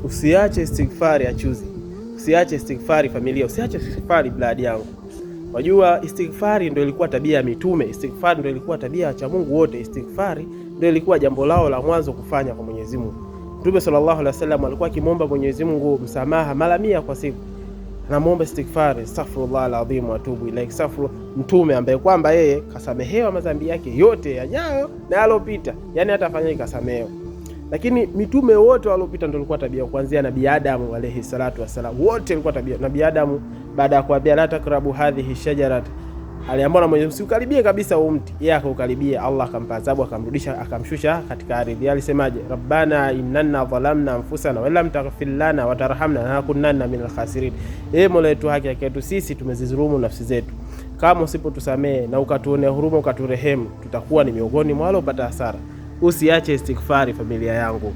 Usiache istighfari achuzi, usiache istighfari familia, usiache istighfari bladi yangu. Wajua, istighfari ndio ilikuwa tabia ya mitume, istighfari ndio ilikuwa tabia ya wacha Mungu wote, istighfari ndio ilikuwa jambo lao la mwanzo kufanya kwa Mwenyezi Mungu. Mtume sallallahu alaihi wasallam alikuwa akimwomba Mwenyezi Mungu msamaha mara 100 kwa siku, anamuomba istighfari, astaghfirullah alazim wa atubu ilaik. Astaghfirullah. Mtume ambaye kwamba yeye kasamehewa madhambi yake yote yajayo na yalopita, yani hata afanyaje kasamehewa. Lakini mitume wote waliopita ndio ilikuwa tabia, kuanzia Nabii Adamu alayhi salatu wasalam, wote ilikuwa tabia. Nabii Adamu baada ya kuambia la takrabu hadhihi shajarat, aliambiwa na Mwenyezi Mungu usikaribie kabisa huu mti, yeye akaukaribia, Allah akampa adhabu, akamrudisha, akamshusha katika ardhi. Alisemaje? Rabbana innana dhalamna anfusana wa lam taghfir lana wa tarhamna lanakunanna minal khasirin. Ee Mola wetu, haki yetu sisi tumezidhulumu nafsi zetu, kama usipotusamehe na ukatuonea huruma ukaturehemu, tutakuwa ni miongoni mwa waliopata hasara. Usiache istighfari, familia yangu.